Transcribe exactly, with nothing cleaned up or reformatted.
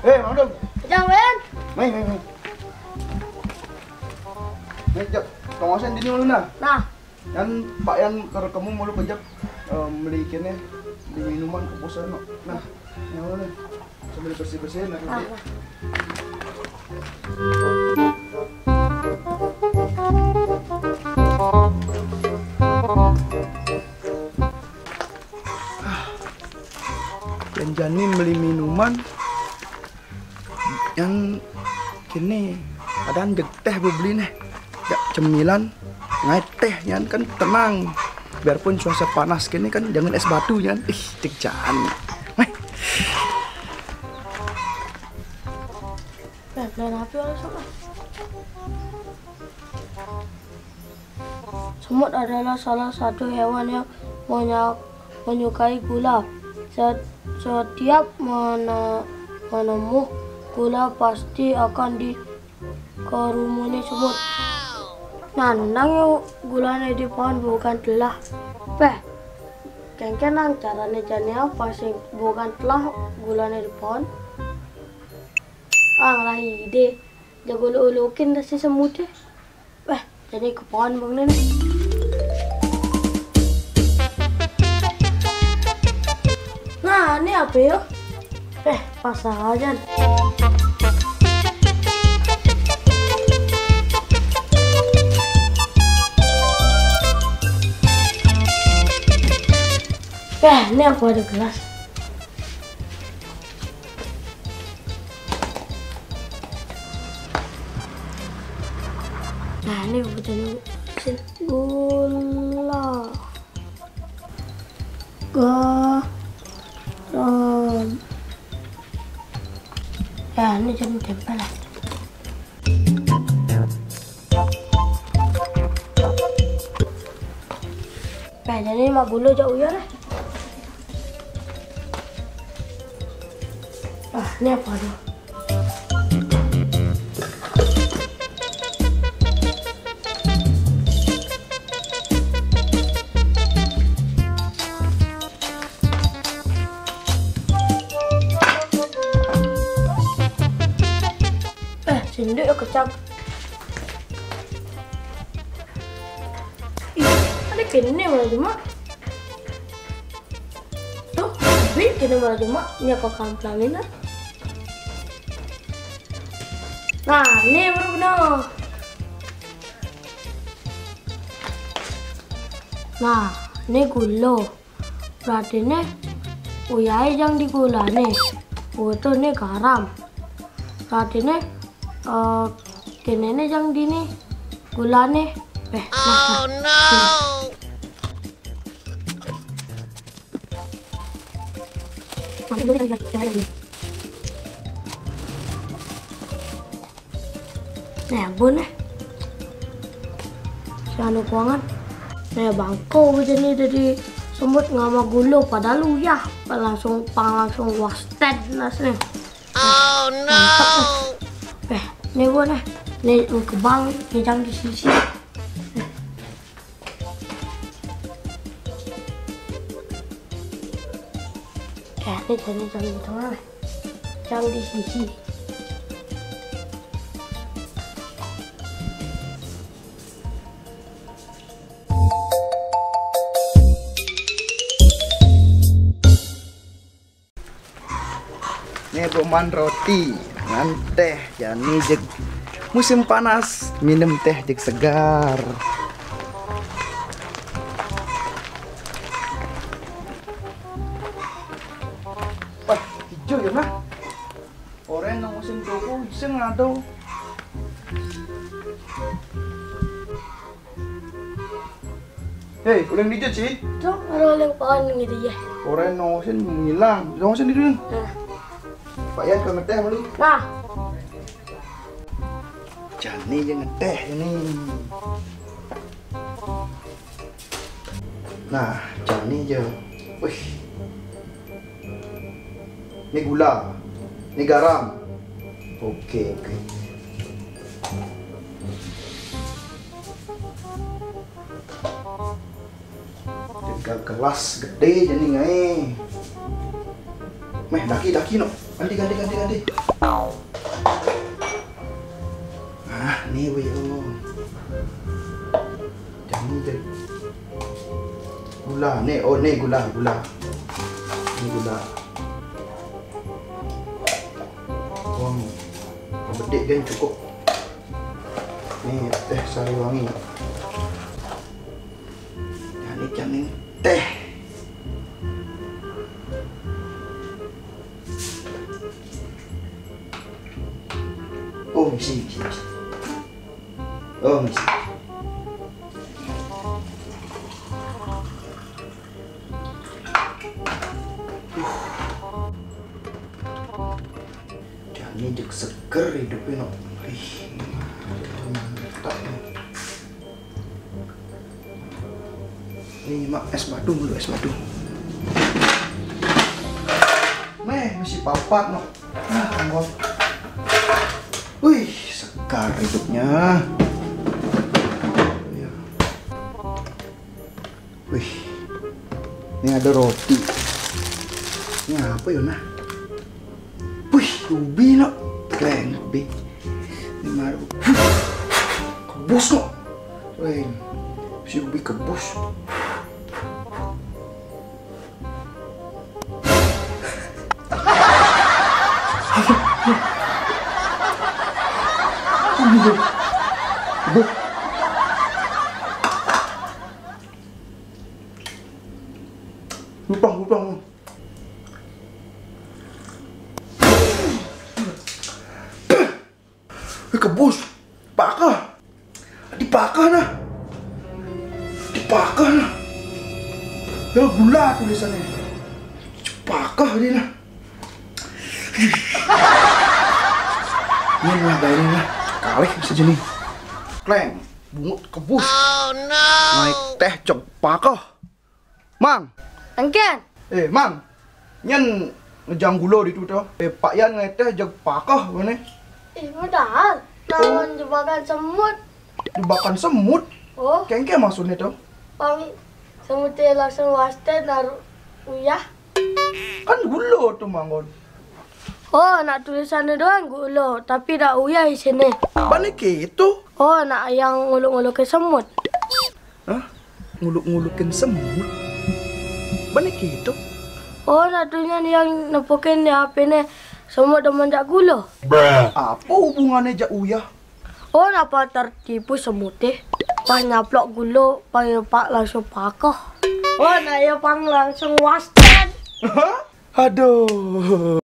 Eh, Mang Dong. Jang, Wen. Mai, mai, mai. Mai, jap. Tong osen dini malu nah. Nah. Yan, Pak Yan, karo kamu malu kejap, eh, beli kene, beli minuman, kukus anu. Nah, yang mana? Sambil bersih-bersihin, nah. Ah. Yan jani beli minuman. Yan kene, kadang jeg teh bebeli nih. Ya, cemilan, ngai teh, yan kan tenang. Biarpun cuaca panas kene kan, jangan es batu, yan. Ih, jeg jani. Mai. Nah, nah, nah, apa langsung, ah? Semut adalah salah satu hewan yang menya-, menyukai gula. Set-, setiap mene-, menemu gula pasti akan dikerumuni semut. Nah, nang yo gulane di pohon bukan telah. Peh, kengken nang carane jani apa sing bukan telah gulane di pohon? Ah, lah ide. Jago ulu-ulukin dah si semute. Weh, jadi ke pohon bang nenek. Nah, ini apa yo? Eh, pas aja. Eh, ini aku ada gelas. Nah, ini aku jadi mesin gula. Garam. Ya, ini jadi tempel lah. Nah, jadi mak gula jauh ya lah. Ah, ini apa tu? Eh, sendok ya kecap. Ih, ada kene malah cuma. Tuh, ini kene malah cuma. Ini apa kamplangin ah? Nah, ini baru benar. Nah, ini gula. Berarti ne, uyahe jang digulane. Utuh ne garam. Berarti ne, eh, kene ne jang dini gulane. Eh, nah, nah. Nah, bun eh. Si anu kuangan. Nah, bangko aja nih dari semut ngama gulu, padahal uyah. Langsung pang, langsung wasted nas nih. Oh no. Eh, nih gua nih. Nih kebang, nih jang di sisi. Eh, ini jadi jang di tengah. Jang di sisi. Nih, boman roti, ngan teh, jani jeg musim panas, minum teh jeg segar. Wah, hijau ya, Mah? Oren nang musim toko, iseng ado. Hei, uling dijut sih. Tuh, ada uling pohon gitu ya. Oren nongosin ngilang. Nongosin itu. Nah. Pak Yan kau ngeteh malu. Nah. Jani aja ngeteh ini. Nah, jani aja. Wih. Ini gula. Ini garam. Oke, oke. Tiga gelas gede jadi ngai. Meh, daki, daki, no. Ganti, ganti, ganti, ganti. Ah, ni, weh, oh. Jangan, jangan. Gula, ni, oh, ni gula, gula. Ni gula. Wang, bedik kan cukup. Ni teh sari wangi. Jangan, jangan teh. Oh, misi, misi, misi. Oh, misi. Jani jek seger hidupnya, no. Ih, mantap, no. Ini mak es batu dulu, es batu. Meh, masih papat, no. Ah, angkot. Wih, segar hidupnya. Iya. Wih, ini ada roti. Ini apa ya, nah? Wih, ubi, no. Keren, ubi. Ini baru. Kebus, no. Keren. Si ubi kebus. Lupang, lupang. Eh, kebus. Pakah. Dipakah, nah. Dipakah, nah. Ya, gula tulisannya. Pakah dia, nah. Ini lah, ini lah. Kalih bisa jenih. Kleng, bungut kebus. Naik teh jeg pakah. Mang. Engken. Eh, Mang. Nyen ngejang gula ditu to. Eh, Pak Yan ngeteh jeg pakah ngene. Ih, padahal lawan jebakan semut. Jebakan semut? Oh. Kengke maksudnya to? Pang semutnya langsung waste naruh uyah. Kan gula to, Mang, kon. Oh, nak tulisannya doang gula, tapi dak uyah isinnya. Bane gitu. Oh, nak yang nguluk-nguluk ke semut. Hah? Nguluk-ngulukin semut? Bane gitu. Oh, nak tulisan yang nepukin di H P-ne semut demen jak gula. Apa hubungannya jak uyah? Oh, napa tertipu semutnya? Pas nyaplok gula, pas nyepak langsung pakah. Oh, nak ya pang langsung wasten. Aduh.